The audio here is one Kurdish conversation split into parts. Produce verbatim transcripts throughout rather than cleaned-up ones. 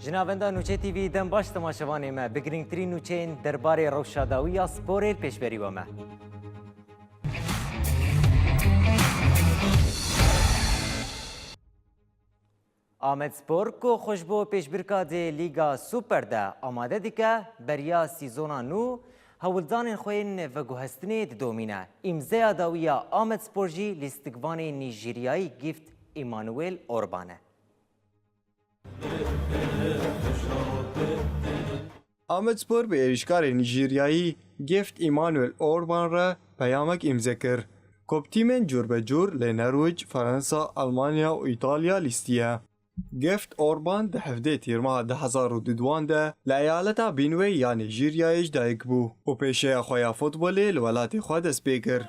Ji navenda Nûçe T V dem baş temaşevanê me. Bi girîngtirîn nûçeyên derbarê rewşa dawî ya sporê li pêşberî we me. Amedspor ku xwe ji bo pêşbirka dê Lîga Super de amade dike, beriya sîzona nû hewldanên xwe yên veguhestinê didomîne. Îmzeya dawî ya Amedspor jî lîstikvanê Nîjîryayî Gift Emmanuel Orban e. Amedspor bi êrîşkarê Nîjîryayî Gift Emmanuel Orban re peyamek îmze kir, ku bi tîmên cûrbecûr lê Norwîc, Fransa, Almanya û Îtalya lîstiye. Gift Orban di hevdê Tîrmeha du hezar û dudwan de li eyaleta Benue ya Nîjîryayê ji dayik bû û pêşeya xwe ya futbolê li welatê xwe dest pê kir.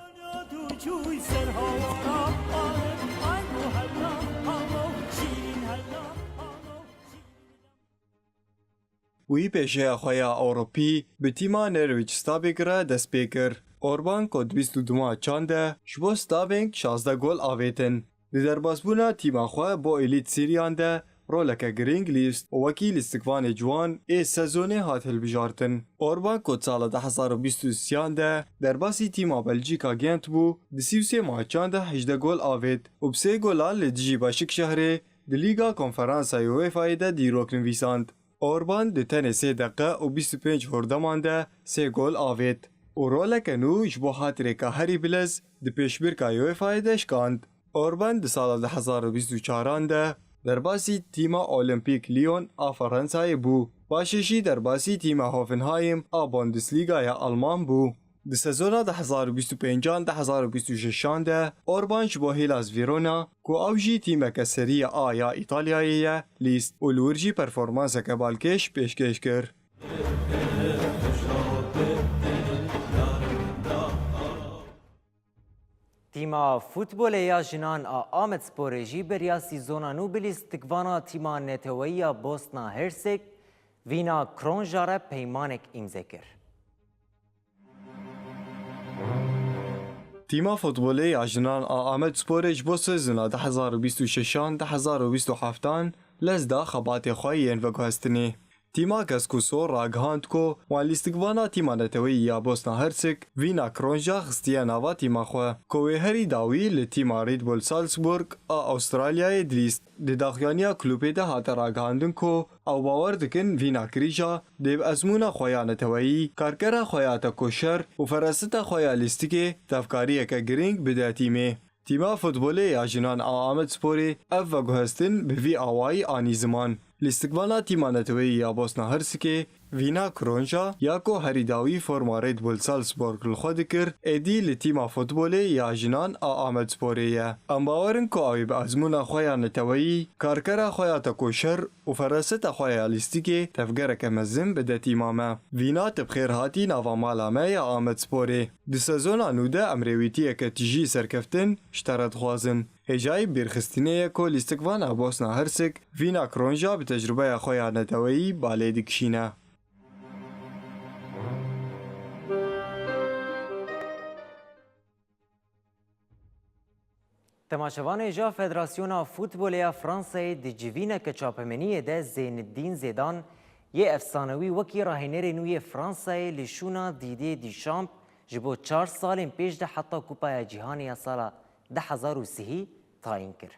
Wî pêşeya xwe ya Ewropî bi tîma Norwich Stabæk re dest pê kir. Orban ku di bîst û du maçan de ji bo Stabæk şazdeh gol avêtin, di derbasbûna tîma xwe bo Elît Siryan de roleke girîng lîst û wekî lîstikvanê ciwan ê sezonê hat hilbijartin. Orban ku di sala du hezar û bîst û sêyan de derbasî tîma Belcîka Gent bû, di sî û sê maçan de hejdeh gol avêt û bi sê golan li dijî Başikşehrê di Lîga Konferansa UEFAyê de dîrok nivîsand. Orban di tenê sê deqe û bîst û pênc hordeman de sê gol avêt û roleke nû ji bo hatirêka herî bilez di pêşbirka UEFAyê de şikand. Orban di sala du hezar û bîst û çaran de derbasî tîma Olympique Lyon a Fransayê bû. Paşê jî derbasî tîma Hoffenheim a Bundesligaya Alman bû. Di sezona du hezar û bîst û pêncan du hezar û bîst û şeşan de Orban ji bo Hellas Verona, ku ew jî tîmeke Serie A ya Îtalyayê ye, lîst û li wir jî performanseke balkêş pêşkêş kir. Tîma futbolê ya jinan a Amedsporê jî beriya sîzona nû bi lîstikvana tîma neteweyî ya Bosna Hersek, Vîna Kronja re peymanek îmze kir. Tîma futbolê ya jinan a Amedsporê ji bo sezona du hezar û bîst û şeşan du hezar û bîst û heftan lez da xebatê xwe yên veguhestinê. Tîma Keskuso ragihand ku wan lîstikvana tîma neteweyî ya Bosna Hersek, Vîna Kronja xistiye nava tîma xwe, ku wê herî dawî li tîma Red Bull Salzburg a Astralyayê dilîst. Di daxuyaniya klûbê de hate ragihandin ku ew bawer dikin Vîna Krîja dê bi ezmûna xwe ya neteweyî, karkera xwe ya tekoşer û feraseta xwe ya lîstikê tevkariyeke girîng bide tîmê. Tîma futbolê ya jinan a Amedsporê ev veguhestin bi vî awayî anî ziman. Lîstikvana tîma neteweyî ya Bosna Hersekê, Vîna Kronja, ya ku herî dawî forma Red Bull Salzburg li xwe dikir, êdî li tîma futbolê ya jinan a Amedsporê ye. Em bawer in ku ew ê bi ezmûna xwe ya neteweyî, karkera xwe ya tekoşer û feraseta xwe ya lîstikê tevgereke mezin bide tîma me. Vîna, tu bi xêr hatî nava mala me ya Amedsporê. Di sezona nû de em rêwîtiyeke tijî serkeftin ji te re dixwazin. Hêjayî bîrxistinê ye ku lîstikvana Bosna Hersek, Vîna Kronja, bi tecrûbeya xwe ya neteweyî balê dikişîne. Temaşevanê ja Federasyona Futbolê ya Fransayê di civîneke çapemeniyê de Zeyniddîn Zêdan yê efsanewî wekî rahênerê nû yê Fransayê li şûna Didier Deschamps ji bo çar salên pêş de heta Kupaya Cîhanê ya sala du hezar û sihî tayîn kir.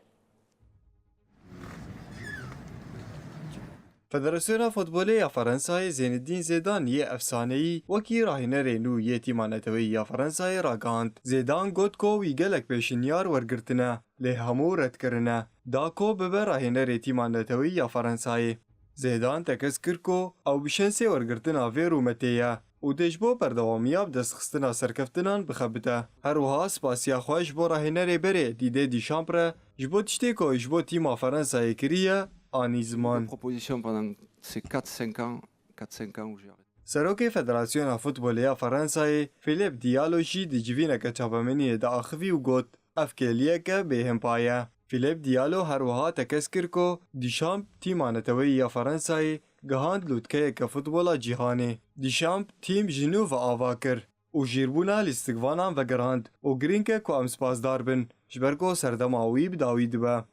Federasyona Futbolê ya Fransayê Zêniddîn Zêdan yê efsaneyî wekî rahînerê nû yê tîma neteweyî ya Fransayê ragihand. Zêdan got ku wî gelek pêşinyar wergirtine, lê hemû red kirine. Da ku bibe rahînerê tîma neteweyî ya Fransayê. Zêdan tekez kir ku ew bi şensê wergirtina vê rûmetê ye û dê ji bo berdewamiya bi destxistina serkeftinan bixebite. Her wiha spasiya xwe ji bo rahênerê berê Didier Deschamps re ji bo tiştê ku ji bo tîma Fransayê kiriye, anî ziman. Proposition pendant ces quatre cinq ans, quatre cinq ans où j'ai arrêté. Serokê Federasyona Futbolê ya Fransayê Philippe Diallo jî di civîneke çapemeniyê de axivî û got, ev kêliyeke bêhempa ye. Philippe Diallo her wiha tekez kir ku Deschamps tîma neteweyî ya Fransayê gihand lûtkeyeke futbola cîhanê. Deschamps tîm ji nû ve ava kir û jêrbûna lîstikvanan vegirand û girîng e ku em spasdar bin, ji ber ku serdema wî bi dawî dibe.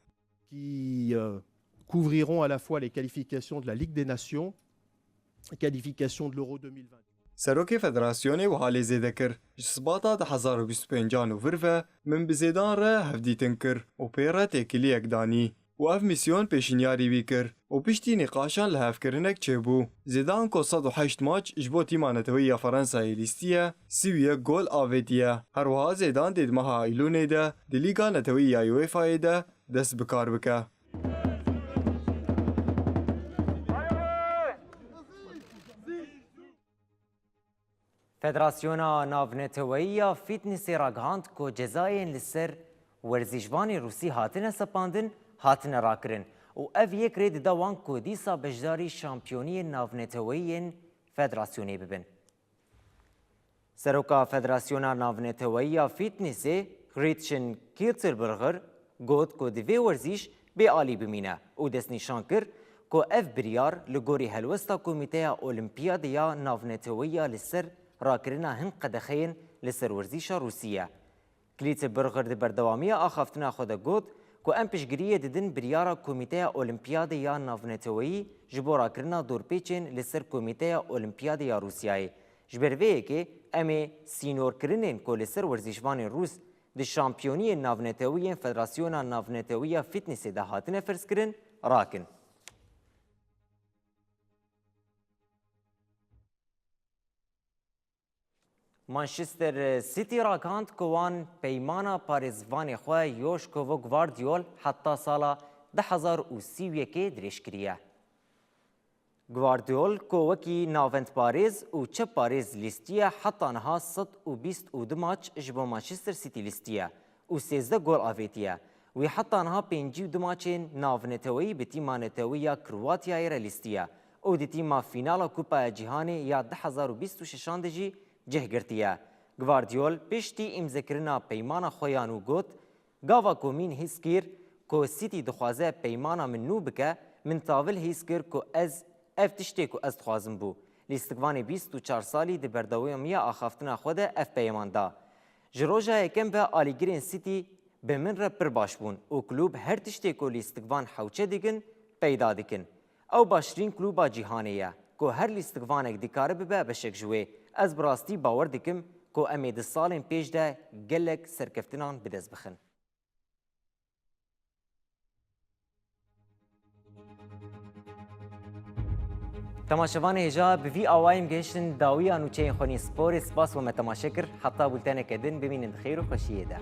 Qui, euh, couvriront à la fois les qualifications de la Ligue des Nations, qualification de l'Euro deux mille vingt. Serokê Federasyonê wiha lê zêde kir, ji Sibata du hezar û bîst û pêncan û vir ve min bi Zêdan re hevdîtin kir û pê re têkiliyek danî û ev mîsyon pêşinyarî wî kir û piştî nîqaşan lihevkirinek çêbû. Zêdan ku sed û heşt maç ji bo tîma neteweyî ya Ferensayê lîstiye, sî û yek gol avêtiye. Her wiha Zêdan dê di meha Îlûnê de di Lîga Neteweyî ya UEFA'yê de dest bi kar bike. Federasyona Navneteweyî ya Fîtnesê ragihand ku cezayên li ser werzîşvanê Rûsî hatine sepandin, hatine rakirin û ev yek rê dida wan ku dîsa beşdarî şampiyoniyên navneteweyî yên federasyonê bibin. Seroka Federasyona Navneteweyî ya Fîtnesê, Gretchen Kirtelberger, got ku divê werzîş bê alî bimîne û destnîşan kir ku ev biryar li gorî helwesta Komîteya Olimpiyadê ya Navneteweyî ya li ser rakirina hin qedexeyên li ser werzîşa Rûsî ye. Klîteberger di berdewamiya axaftina xwe de got ku em piştgiriyê didin biryara Komîteya Olimpiyadê ya Navneteweyî ji bo rakirina dorpêçên li ser Komîteya Olimpiyadê ya Rûsyayê. Ji ber vê yekê em ê sînorkirinên ku li ser werzîşvanên Rûs di şampiyoniyên navnetewî yên Federasyona Navnetewî ya Fîtnesê de hatine ferzkirin, rakin. Manchester City ragihand ku wan peymana parêzvanê xwe Joškovo Gvardiol heta sala du hezar û sî û yekê dirêj kiriye. Gvardiol ku wekî navendparêz û çepparêz lîstiye, heta niha sed û bîst û du maç ji bo Manchester City lîstiye û sêzdeh gol avêtiye. Wî heta niha pêncî û du maçên navneteweyî bi tîma netewî ya Kroatiyayê re lîstiye û di tîma fînala Kupaya Cîhanê ya du hezar û bîst û şeşan de jî cih girtiye. Gvardiol piştî îmzekirina peymana xwe ya nû got, Gava ku min hîs kir ku City dixwaze peymana min nû bike, min tavil hîs kir ku ez ev tiştê ku ez dixwazim bû. Lîstikvanê bîst û çar salî di berdewamiya axaftina xwe de ev peyman da. Ji roja yekem ve alîgirên City bi min re pir baş bûn û klûb her tiştê ku lîstikvan hewce dikin, peyda dikin. Ew baştirîn klûba cîhanê ye ku her lîstikvanek dikare bibe beşek ji wê. Ez bi rastî bawer dikim ku em ê di salên pêş de gelek serkeftinan bi dest bixin. Temaşevanê hêja, bi vî awayî em gihiştin dawiya nûçeyên xwe yên sporê. Spas we me temaşe kir. Heta bulteneke din bimînin di xêr û xweşiyê de.